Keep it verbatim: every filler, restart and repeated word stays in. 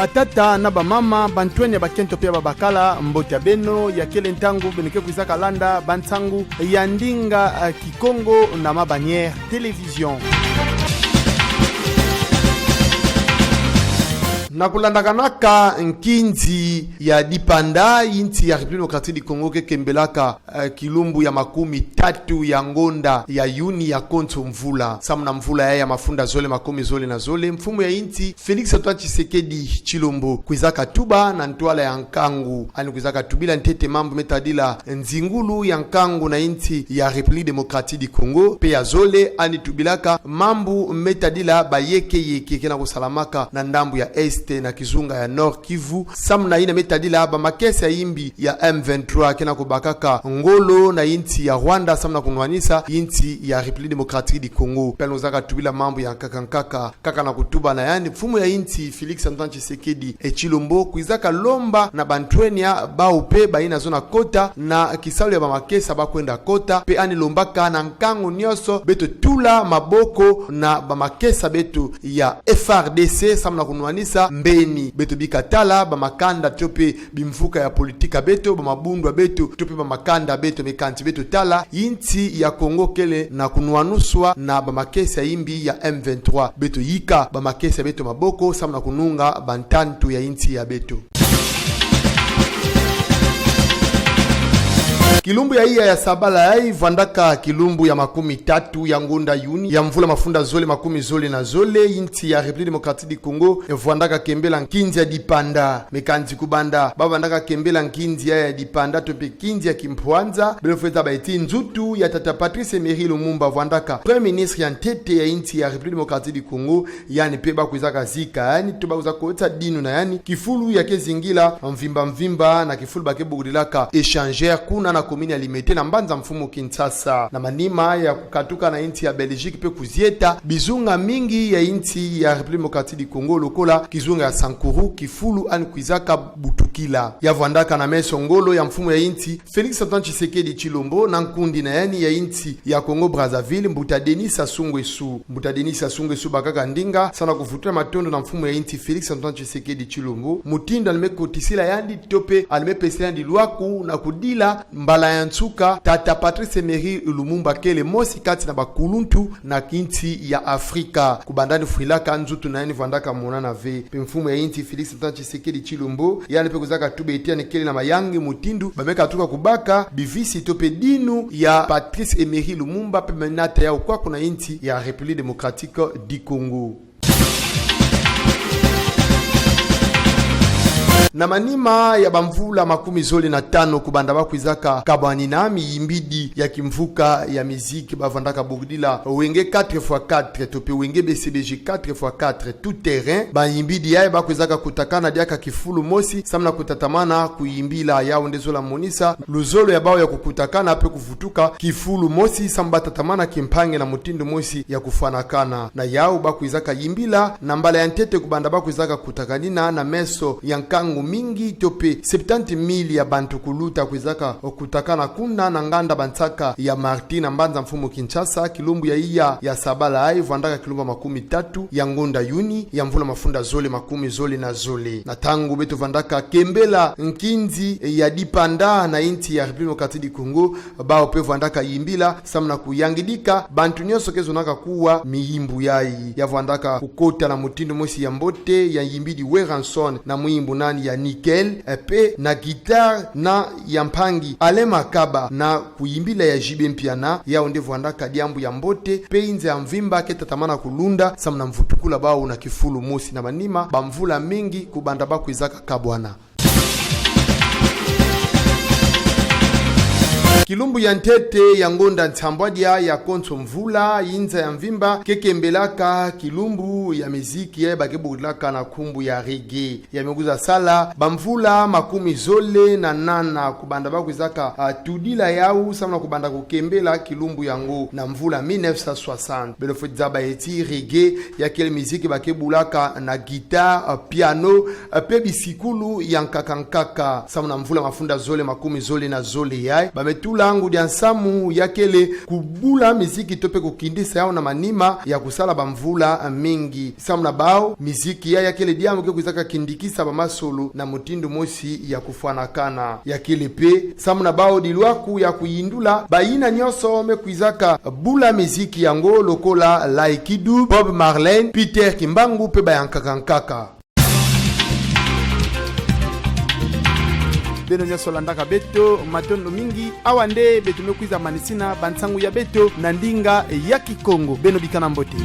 Batata na bamama, bantwenya ya bakento pe ya babakala, mbote ya beno, ya kele ntangu beno ke kwizaka landa bansangu ya ndinga, eh, Kikongo na Ma Bannière Télévision. Na kulandakanaka nkinzi ya dipanda, insi ya République Démocratique du Congo ke kembelaka, eh, kilumbu ya makumi tatu ya ngonda ya Yuni ya konso mvula, samu na mvula ya, ya mafunda zole makumi zole na zole, mfumu ya insi Félix Antoine Tshisekedi Tshilombo kwizaka tuba na ntwala ya nkangu, yaani kwizaka tubila ntete mambu me tadila nzingulu ya nkangu na insi ya République Démocratique du Congo, pe ya zole, yaani tubilaka mambu me tadila bayekeyeke ke na kusalamaka na ndambu ya Est na kizunga ya Nord-Kivu, samu na yina me tadila bamakesa ya imbi ya M vingt-trois ke na kubakaka ngolo na insi ya Rwanda samu na kunwanisa insi ya République Démocratique du Congo. Pe yaluwizaka tubila mambu ya nkaka nkaka, kaka na kutuba na yandi, mfumu ya insi Félix Antoine Tshisekedi Tshilombo kwizaka lomba na bantwenya bawu pe bayina zona kota na kisalu ya bamakesa ba kwenda kota, pe yaani lombaka na nkangu nyonso beto tula maboko na bamakesa beto ya F A R D C samu na kunwanisa mbeni beto bika tala bamakanda to pe bimvuka ya politika beto, bamabundu ya beto, to pe bamakanda beto, me kansi beto tala insi ya Congo kele na kunwanuswa na bamakesa ya imbi ya M vingt-trois. Beto yika bamakesa ya beto maboko samu na kununga bantantu ya insi ya beto. Kilumbu ya iya ya sabala yayi vwandaka kilumbu ya makumi tatu ya ngonda Yuni ya mvula mafunda zole makumi zole na zole, insi ya République Démocratique du Congo vwandaka kembela nkinzi ya dipanda. Me kansi kubanda ba vwandaka kembela nkinzi ya, ya dipanda to pe nkinzi ya kimpwanza, beno fweti zaba ti nzutu ya tata Patrice Emery Lumumba vwandaka Premier ministre ya ntete ya insi ya République Démocratique du Congo, yaani pe ba kwizaka zika yandi, to ba kwiza kotisa dinu na yandi kifulu ya ke zingila mvimba mvimba na kifulu ba ke bokudilaka Échangeur, kuna na commune ya Limete na mbanza mfumu Kinshasa. Na manima ya kukatuka na insi ya Belgique pe kuzieta bizunga mingi ya insi ya République Démocratique du Congo, lokola kizunga ya Sankuru, kifulu yaani kwizaka butukila. Ya vwandaka na meso ngolo ya mfumu ya insi Félix Antoine Tshisekedi Tshilombo na nkundi na yandi ya insi ya Congo Brazzaville, mbuta Denis Sassou Nguesso. Mbuta Denis Sassou Nguesso bakaka ndinga samu na kuvutula matondo na mfumu ya insi Félix Antoine Tshisekedi Tshilombo, mutindu yalume kotisila yandi to pe yalume pesila yandi lwaku na kudila mbala ya nsuka tata Patrice Emery Lumumba kele mosi kati na bakuluntu na insi ya Afrika. Kubanda yandi fwilaka, nzutu na yandi vwandaka monana ve. Pe mfumu ya insi Félix Antoine Tshisekedi Tshilombo, yandi pe kwizaka tuba ti yandi kele na mayangi mutindu ba me katuka kubaka bivisi to pe dinu ya Patrice Emery Lumumba pe me nata yawu kwaku na insi ya République Démocratique du Congo. Na manima ya bamvula makumi zole na tanu kubanda ba kwizaka kabwanina miyimbidi ya kimvuka ya miziki ba vwandaka bokudila Wenge quatre fois quatre to pe Wenge B C B G quatre fois quatre tout terrain, bayimbidi yayi ba kwizaka kutakana diaka kifulu mosi samu na kutatamana kuyimbila. Yawu nde zola monisa luzolo ya bawu ya kukutakana pe kuvutuka kifulu mosi samu ba tatamana kimpangi na mutindu mosi ya kufwanakana. Na yawu ba kwizaka yimbila na mbala ya ntete kubanda ba kwizaka kutakanina na meso ya nkangu mingi to pe septante mille ya bantu kuluta kwizaka kutakana kuna na nganda bansaka ya Martyrs na mbanza mfumu Kinshasa, kilumbu ya iya ya sabala yayi vwandaka kilumbu ya makumi tatu ya ngonda Yuni ya mvula mafunda zole makumi zole na zole. Na ntangu beto vwandaka kembela nkinzi ya dipanda na insi ya République Démocratique du Congo, bawu pe vwandaka yimbila samu na kuyangidika bantu nyonso ke zonaka kuwa miyimbu yayi. Ya vwandaka kukota na mutindu mosi ya mbote ya yimbidi Werrason na mwimbu nani ya Nickel, eh, pe na guitare na ya mpangi Alain Makaba na kuyimbila ya J B Mpiana. Yawu nde vwandaka diambu ya mbote pe inza ya mvimba ke tatamana kulunda samu na mvutukula bawu na kifulu mosi na manima bamvula mingi kubanda ba kwizaka kabwana. Kilumbu ya ntete ya ngonda nsambwadia ya konso mvula, inza ya mvimba ke kembelaka kilumbu ya miziki yayi ba ke bokudilaka na nkumbu ya reggae. Ya me kwiza sala bamvula makumi zole na nana kubanda ba kwizaka, ah, tudila yawu samu na kubanda kukembela kilumbu yango na mvula mille neuf cent soixante. Beno fweti zaba ti reggae ya kele miziki ba ke bulaka na guitare, ah, piano, ah, pe bisikulu ya nkaka nkaka. Samu na mvula mafunda zole makumi zole na zole yayi, ba me tula ngudi ya nsamu ya kele kubula miziki to pe kukindisa yawu na manima ya kusala bamvula mingi. Samu na bawu, miziki yayi ya kele diambu ke kwizaka kindikisa bamasolo na mutindu mosi ya kufwanakana. Ya kele pe samu na bawu dilwaku ya kuyindula bayina nyonso me kwizaka bula miziki yango lokola Lucky Dube, Bob Marley, Peter Kimbangu pe bayankaka nkaka. Beno nyonso landaka beto, matondo mingi. Awa nde beto me kwiza manisina bansangu ya beto na ndinga ya Kikongo. Beno bikana mbote.